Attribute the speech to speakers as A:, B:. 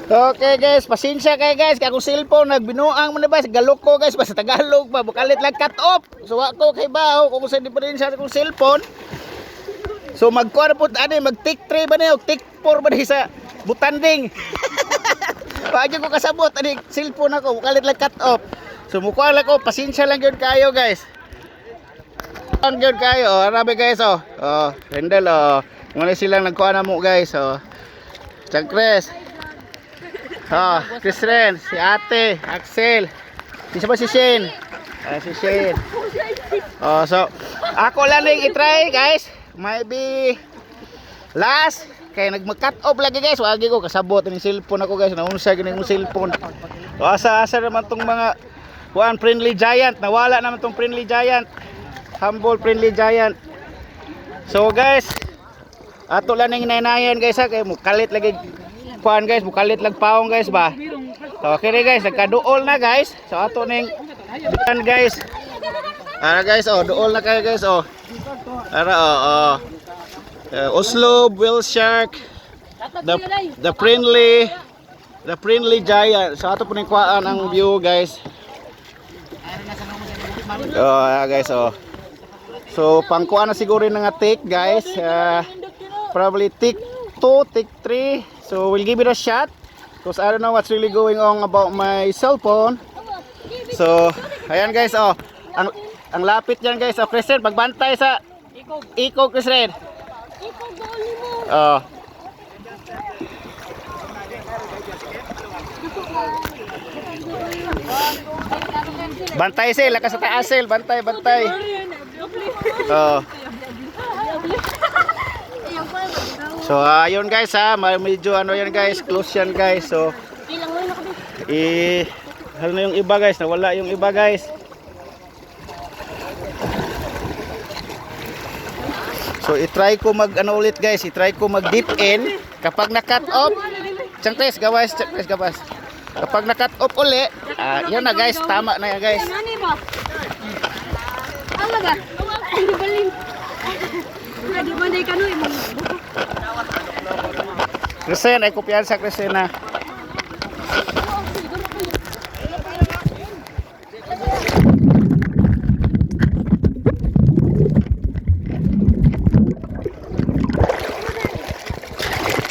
A: Okay guys, pasensya kayo guys, kay akong cellphone nagbinuang man na ba, galok ko guys, basta Tagalog ba, bukalit lang cut off. So ako kay bao kung sa diferensya sa akong cellphone. So magkuha na po ani, mag take 3 ba niyo, take 4 ba ni sa butanding. Wag ko kasabot ani cellphone ako, bukalit lang cut off. So mukuha lang ko, pasensya lang gyud kayo guys. Ang gyud kayo, oh, arabe guys oh. Oh, Rendel oh. Muna silang nagkuha na mo guys oh. Chang Chris. Oh, Chris Ren, si Ate, Axel. Si ba si Shane? Ah, si Shane. Oh, so ako lang ning i-try guys. Maybe last kay nagma-cut off lagi guys. Wagi ko kasabot ning cellphone ako guys. Naunsa gini yung cellphone. So, asa-asa naman tong mga kuan friendly giant. Nawala naman tong friendly giant. Humble friendly giant. So guys, ato lang ning naynayan guys ha kay mukalit lagi kuan guys, mukalit lang paong guys ba. So okay na guys, nagkaduol na guys. So ato ning bitan guys. Ara guys, oh, duol na kayo guys, oh. Ara oh, oh. Oslo, Whale Shark, the friendly giant. So ato po ning kuan ang view guys. Oh, ah, guys, oh. So pangkuan na siguro yung nga take guys. Probably take 2, take 3. So we'll give it a shot because I don't know what's really going on about my cell phone. So, ayan guys, oh. Ang lapit niyan guys. Oh, Christian, pagbantay sa Iko, Christian. Oh. Bantay sila, lakas sa taas sila, bantay, bantay. Oh. So ayun guys ha, medyo ano yan guys, close yan guys. So eh ano na yung iba guys, nawala yung iba guys. So i-try ko mag ano ulit guys, i-try ko mag deep in kapag na cut off. Chang Chris, gawas, Chang Chris, gawas. Kapag na cut off uli, ah, yun na guys, tama na yan guys.
B: Ano ba? Ano ba? Ay, balin. Di ba na kanu imong
A: Kristen, ay kumpiyansa Kristen na.